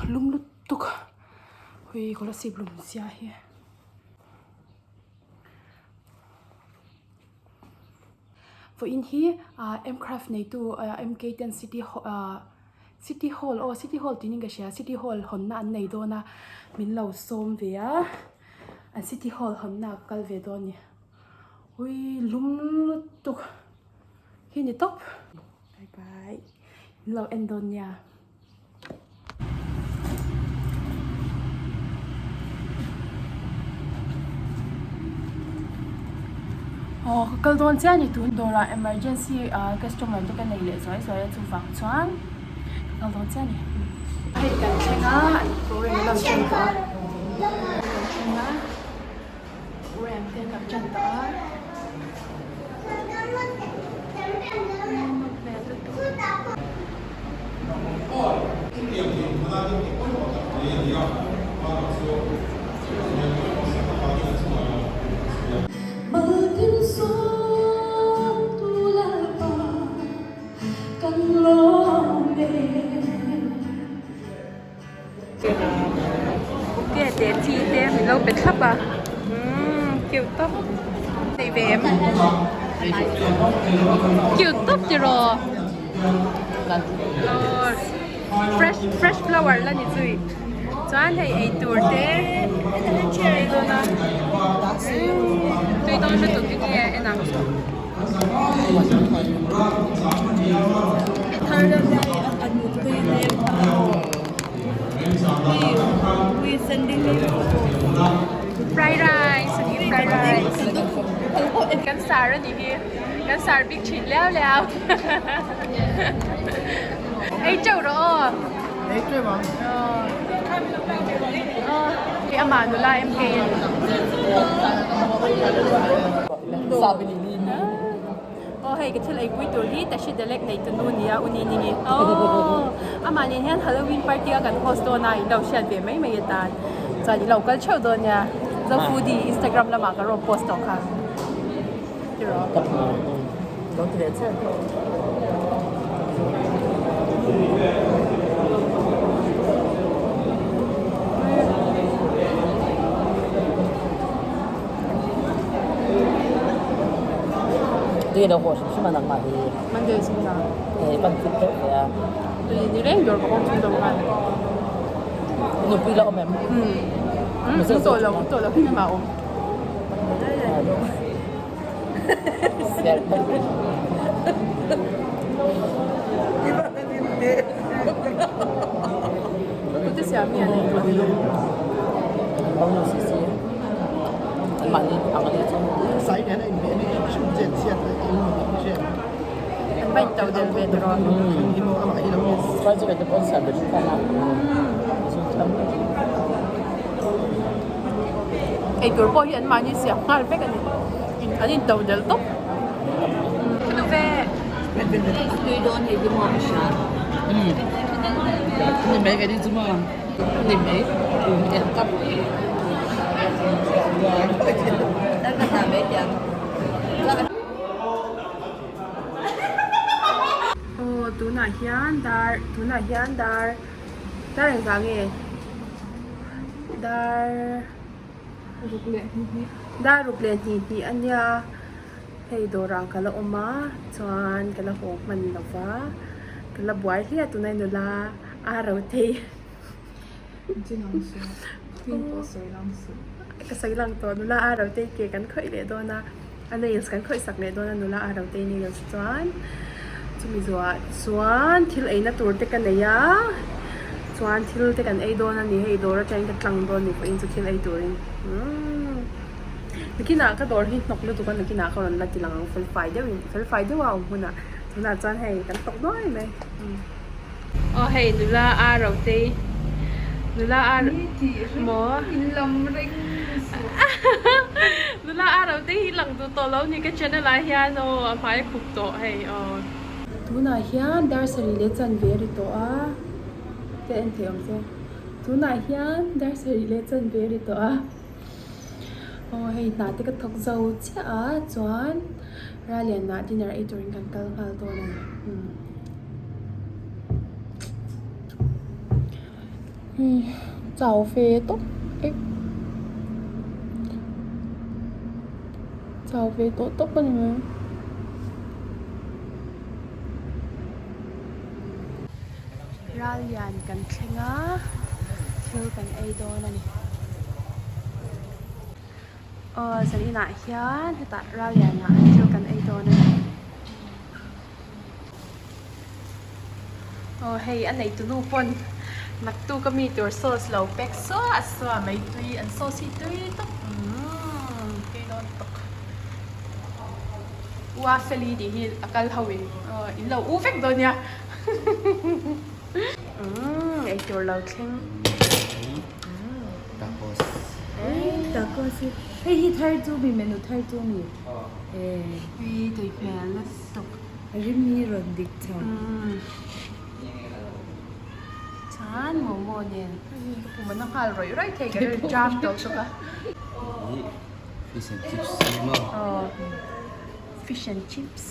lum lutuk hui kolasib lum zia hi. Vawiin hi ah M craft neitu ah M K ten city ah city hall aw city hall tiin ka hria city hall hawnna an nei dawn a min lo sawm ve a an city hall hawnna ah ka kal ve dawn a ni ui lum lutuk hi ni tawp bye bye min lo en dawn nia. Aw ka kal dawn chiah a ni tun dawrah emergency ah customer te ka nei leh zuai zuai a chuvang chuan ka kal dawn chiah a ni. Hei kan thleng a program an lo tan tawh a kan thleng a program te an lo tan tawh a. Bouquet te chi te min lo pe thlap a umm cute tawp nei ve em cute tawp tiraw fresh fresh flower la ni zui chuan hei eitur te ei dawn a tui dawn lutuk enge en ang. Fried rice a ni fried rice kan sar a nih hi kan sar bik thin liau liau ei teuh rawh aw ei teuh ang aw amah nula MK a ni. Aw hei ka thil eipui tur hi Tashi Delek nei tunu nia u ni ni aw amah nen hian Halloween party a kan host dawn a in lo hriat ve mai mai atan chuan i lo kal theuh dawn nia Zo Foodie Instagram lamah ka rawn post tawh kha tiraw. Tui lo haw hrim hrim a nangmah hi. Monday zingah. Eh pan fit deuh ve a. Tui ni reng dawr ka awm chung deuh khan. Nupui la awm em? Um tawh lo tawh lo hi mah awm. Tute siam nge an ei tawh ni? An va intoh del ve tawh rawh. Eitur pawh hi an mahni siam nghal vek a ni. An intoh del tawp. Aw tunah hian dar tunah hian dar dar engvah nge dar dar ruk leh hnih hnih a nia hei dawrah ka la awm a chuan ka la haw hman lo va ka la buai hliah tunah nula a ro thei. Ka sawi lang tawh nula a ro te ke kan khawih leh dawn a a nails kan khawih sak leh dawn a nula a ro te nails chuan chumi zuah chuan thil eina tur te ka nei a chuan thil te kan ei dawn a ni hei dawr atangin ka tlang dawn a ni pawhin chu thil ei turin umm nakinah ka dawr hi hnawk lutuk a nakinah ka rawn la ti lang ang fel fai deuhin fel fai deuh a awm hunah tunah chuan hei kan tawk duai mai. Aw hei nula a ro te nula a maw nula a ro te hi lang duh tawh lo ni ka channel ah hian aw a hmai a khup tawh hei aw. Tunah hian dar sarih leh chanve a ri tawh a te en thei awm che tunah hian dar sarih leh chanve a ri tawh a aw hei hna te ka thawk zo chiah a chuan Ralianah dinner ei turin kan kal nghal dawn a ni. Hei chau ve tawp e chau ve tawh tawp a ni mai. Ral lian kan thleng a thil kan ei dawn a ni. Aw zan inah hian hetah ral lianah thil kan ei dawn a ni. Aw hei a nei tunu pawn naktuk a mi tur sauce lo pack suah suah mai tui an sauce hi tui tawp umm tui dawn tawk ua feli tih hi a kal ho in aw in lo u vek dawn nia umm eitur lo thleng. Tacos. Tacos hi hei hi thar chu mi menu thar chu mi Ui tui hmel lutuk. Rim hi rawn dik chho. Chuan momo nen ka pum an a nghal rawih rawih thei ka rilru jam tawh bawk a. Hi fish and chips ni maw? Aw fish and chips.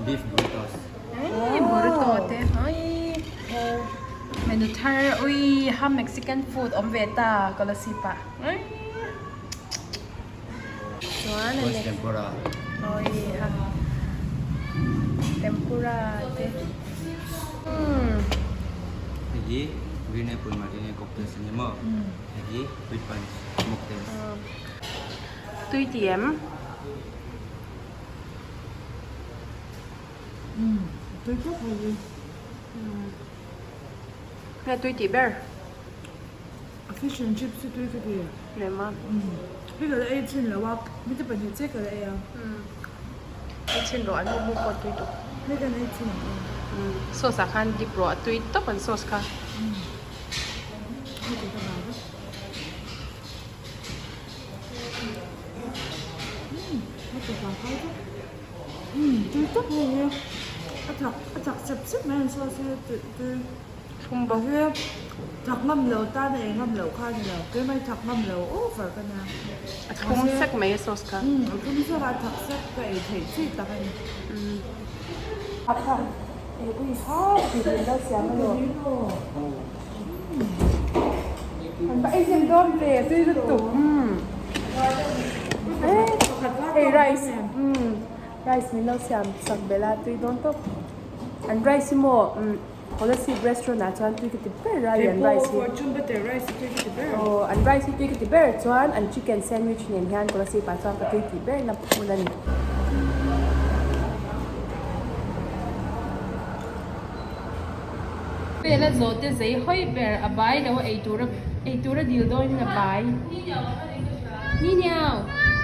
Beef burritos. Hey, burrito te hai. Menu thar ui ha Mexican food awm ve ta Kolasib ah. Chuan What's tempura? Oi ha. Tempura te. Hei hi green apple martini cocktails ani maw? Hei hi fruit punch mocktails. Tui ti em? Tui tawp mai hi. Nge tui tih ber? Fish and chips hi tui ka ti. Rem a. Hei ka la ei chhin lo a, mite pahnih che ka la ei a. Ei chhin rawh an momo pawh tui tuk. Hei kan ei chhin ang aw. Sauce ah khan dip rawh a tui tawp an sauce kha. Hei ka bar vek. Tui tak hei hi a thak a thak sep sep mai an sauce hi tui tui Thlum bawk hi thak ngam lo tan a ei ngam loh kha a ni lo keimah hi thak ngam lo over ka nia A thlum sek mai a sauce kha a thlum sek a thak sek ka ei theih chi tak a ni. A thak ei ui hau tih min lo siam alawm. An va ei hnem dawn ve tui lutuk hei rice rice min lo siam sak belh a tui dawn tawp an rice hi maw Kolasib restaurant ah chuan tui ka ti ber a an rice hi aw an rice hi tui ka ti ber chuan an chicken sandwich nen hian Kolasib ah chuan ka tui tih ber na hmun a ni. Vela zawhte zei hawi ber a bai lo a eitur a eitur a dil dawn in a bai. Ni niau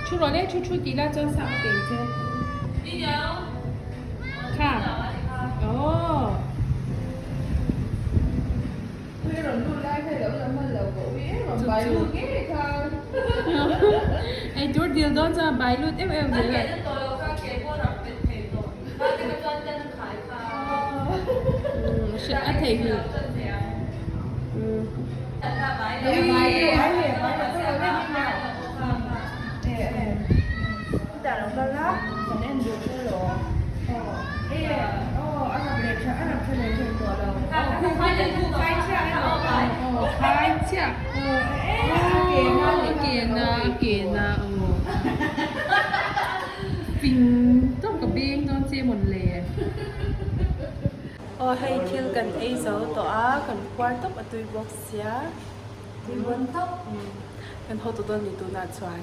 thu rawh le thu thu tih la chuan sa ka pe ang che. Kha aww. Eitur dil dawn chuan a bai lut em em zel a. A thei hi. Ping tawk ka beng dawn che mawn le. Aw hei thil kan ei zo tawh a, kan puar tawp a tui bawk sia, tui bawn tawp kan haw tawh dawn ni tunah chuan.